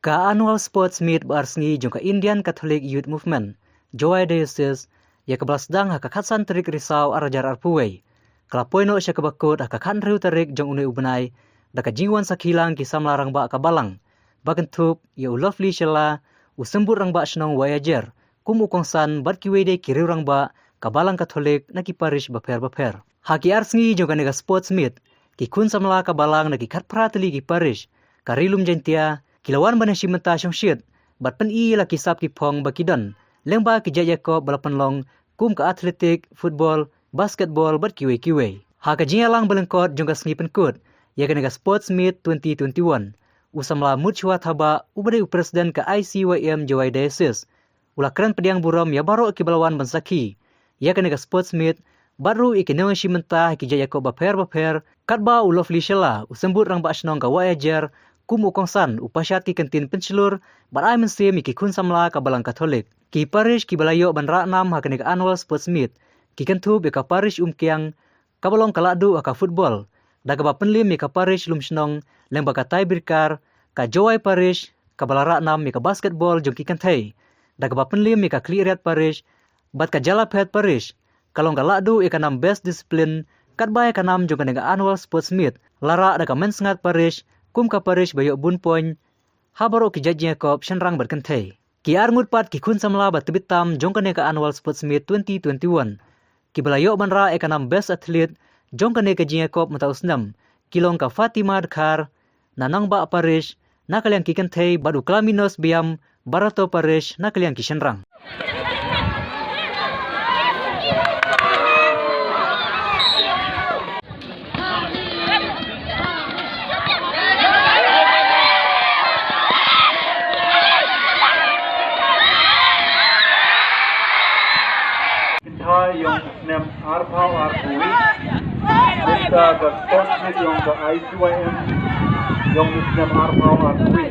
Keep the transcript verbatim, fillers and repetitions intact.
Ka Annual Sports Meet ba ar sngi jong ka Indian Catholic Youth Movement, Jowai Diocese, ïa kaba la sdang ha ka khatsan tarik Risaw ar hajar arphew wei, ka la poi noh sha kaba kut ha ka khathynriew tarik jong une u bnai, da ka jingwan sakhi lang ki samla rangbah ka Balang, ba kynthup ïa u Lovely Shylla, u Symbud Rangbah Shnong Waiajer, kum u kongsan bad kiwei de ki riew rangbah ka Balang Catholic na ki parish bapher bapher. Ha ki ar sngi jong kane ka Sports Meet, ki khun samla ka Balang na ki khatphra tylli ki parish ka Ri Lum Jaiñtia, ki la wan ban ïashim bynta shongshit bad pyni ïa la ki sap ki phong ba ki don lyngba ki jait ïakop ba la pynlong, kum ka athletic, football, basketball bad kiwei kiwei. Ha ka jingïalang ba lyngkot jong ka sngi pynkut ïa kane ka Sports Meet twenty twenty-one, u samla Mutshwa Thabah, uba dei u president ka I C Y M Jowai Diocese, u la kren pdiang burom ïa baroh kiba la wan ban sakhi ïa kane ka Sports Meet, bad ruh ïa ki nongïashim bynta ha ki jait ïakop bapher bapher, katba u Lovely Shylla, u Symbud Rangbah Shnong ka Waiajer, kum u kongsan, u pynshad ki kyntien pynshlur bad ai mynsiem ïa ki khun samla ka Balang Catholic. Ki parish kiba la ïoh ban rah nam ha kane ka Annual Sports Meet ki kynthup ïa ka parish Umkiang, kaba long ka lahduh ha ka football, da kaba pynliem ïa ka parish Lumshnong lyngba ka tie breaker, ka Jowai Parish kaba la rah nam ïa ka basketball jong ki kynthei, da kaba pynliem ïa ka Khliehriat Parish, bad ka Jalaphet Parish ka long ka lahduh ïa ka nam Best Discipline, katba ïa ka nam jong kane ka Annual Sports Meet la rah da ka Mynsngat Parish, kum ka parish ba ïoh bun point ha baroh ki jait jingïakop shynrang bad kynthei. Ki arngut pat ki khun samla ba tbit tam jong kane ka Annual Sports Meet twenty twenty-one, kiba la ïoh ban rah ïa ka nam Best Athlete jong kane ka jingïakop mynta u snem, ki long ka Fatima Dkhar na Nangbah Parish na ka liang ki kynthei, bad u Klaminos Biam, Barato Parish, na ka liang ki shynrang. Kynthai ïong snem arphew arphew wei. Mynta ka Sports Meet ïong ka I C Y M ïong snem arphew arphew wei.